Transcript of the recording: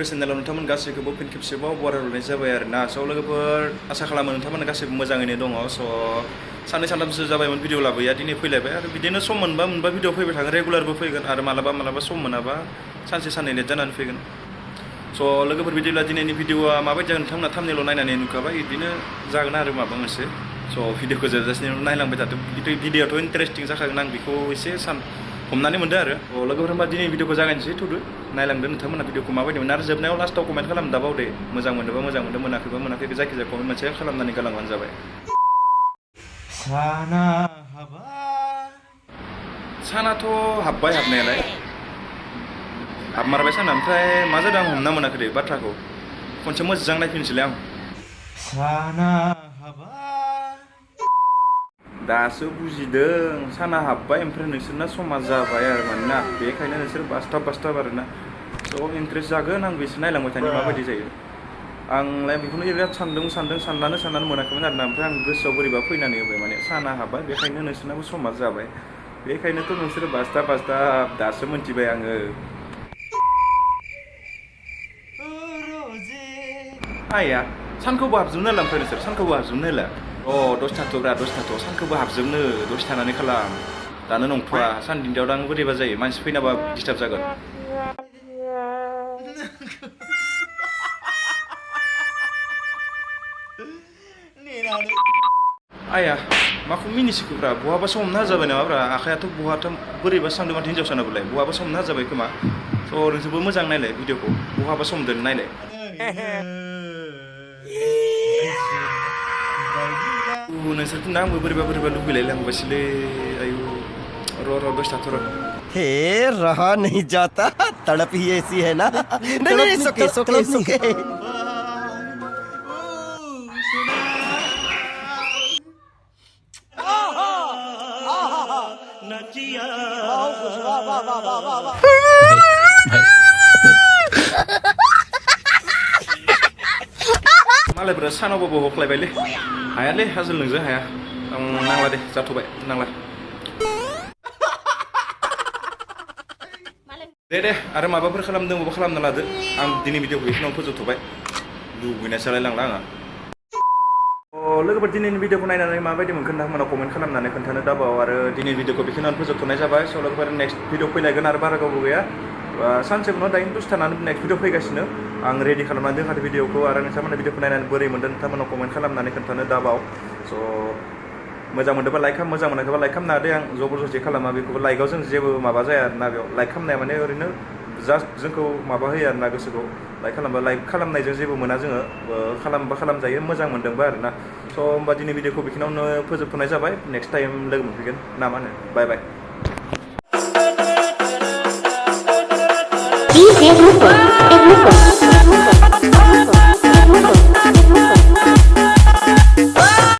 YouTube चेनेलाव नोंथांमोन गासैखौबो फिन खेबसेबाव बरायहरनाय जाबाय आरोना स' लोगोफोर आसा खालामो नोंथांमोना गासैबो मोजाङैनो दङ स' साननै सानथामसो जाबायमोन भिडिअ लाबोया दिनै फैलायबाय आरो बिदिनो सम मोनबा भिडिअ फैबाय थागोन रेगुलारबो फैगोन आरो मालाबा सम मोनाबा सानसे साननै लेट जानानै फैगोन स' लोगोफोर बिदिब्ला दिनैनि भिडिअआ माबायदि जागोन नोंथांमोना थाम्बनेइलाव नायनानै नुखाबाय बिदिनो जागोन आरो माबा मोनसे स' भिडिअखौ जोबजासिम नायलांबाय थादों भिडिअआथ' इन्टारेस्टिं जाखागोन आं बेखौ एसे हमनानै मोनदों आरो लोगोफोर होनबा दिनै भिडिअखौ जागायनोसै थुदो नायलांदो नोंथांमोना भिडिअखौ माबायदि मोनो आरो जोबनायाव लास्टआव कमेन्ट खालाम दाबाव दे मोजां मोनदोंबा मोजां मोनदों मोनाखैबा मोनाखै जायखिजाया कमेन्ट मोनसे खालामनानै गालांबानो जाबाय सानाथ' हाबबाय हाबनायालाय हाबमारबाय साना ओमफ्राय मा जादों आं हमना मोनाखै दे बाथ्राखौ खनसे मोजां नायफिनसैलाय आं साना दासो बुजिदों साना हाबबाय ओमफ्राय नोंसोरना समा जाबाय आरो मानोना बेखायनो नोंसोर बासथाब आरोना स' इन्ट्रेस्ट जागोन आं बिसोर नायलांबाय थानि माबायदि जायो आंलाय बेखौनो बिराद साननानै मोनाखैमोन आरोना ओमफ्राय आं गोसोआव बोरैबा फैनानै होबाय माने साना हाबबाय बेखायनो नोंसोरनाबो समा जाबाय बेखायनोथ' नोंसोरो बासथाब दासो मोनथिबाय आङो आया सानखौबो हाबजोबनो होला ओमफ्राय नोंसोर सानखौबो हाबजोबनो होला दसथाथ' सानखौबो हाबजोबनो दसे थानानै खालाम दानो नंथ'आ सानदिनदायाव दां बोरैबा जायो मानसि फैनाबा डिस्टार्ब जागोन आया माखौ मिनिसिखोब्रा बहाबासो हमना होजाबाय नामाब्रा आखायाथ' बहाथ' बोरैबा सांदों माथो हिन्जावसानाबोलाय बहाबासो हमना होजाबाय खोमा स' नोंसोरबो मोजां नायलाय भिडिअखौ बहाबासो हमदों नायलाय नोंसोरखौनो आंबो बोरैबा लुबैलायलांबायसोलै आयु र' दसे थाथ' र' हे रहा नहीं जाता तड़प ही ऐसी है ना नहीं सोके मालायफोरा सानावबाबो हख्लायबायलै हायालै हाजोल नोंजों हाया आं नांला दे जाथ'बाय नांला दे आरो माबाफोर खालामदोंबाबो खालामना लादो आं दिनै भिडिअखौ बेखिनियावनो फोजोबथ'बाय लुबैनायसो जालायलांला आंहा लोगोफोर दिनैनि भिडिअखौ नायनानै माबायदि मोनखो नोंथांमोना कमेन्ट खालामनानै खोन्थानो दाबाव आरो दिनैनि भिडिअखौ बेखिनियावनो फोजोबथ'नाय जाबाय स' लोगोफोर नेक्स्ट भिडिअ फैलायगोन आरो बारा गोबाव गैया सानसे उनाव दायो दसे थानानै नेक्स्ट भिडिअ फैगासिनो आं रेडि खालामनानै दोनखादों भिडिअखौ आरो नोंथांमोना भिडिअखौ नायनानै बोरै मोन्दों नोंथांमोना कमेन्ट खालामनानै खोन्थानो दाबाव स' मोजां मोनदोंबा लाइक खालाम मोजां मोनाखैबा लाइक खालामनो हादे आं जबरदस्ति खालामा बेखौबो लाइकआव जों जेबो माबा जाया आरोना बेयाव लाइक खालामनाया माने ओरैनो जास्ट जोंखौ माबा होयो आरोना गोसोखौ लाइक खालामनायजों जेबो मोना जोङो खालामबा खालामजायो मोजां मोनदोंबा आरोना स' होमबा दिनै भिडिअखौ बेखिनियावनो फोजोबथ'नाय जाबाय नेक्स्ट टाइम लोगो मोनफैगोन ना मा होनो बाय DJ Rupert.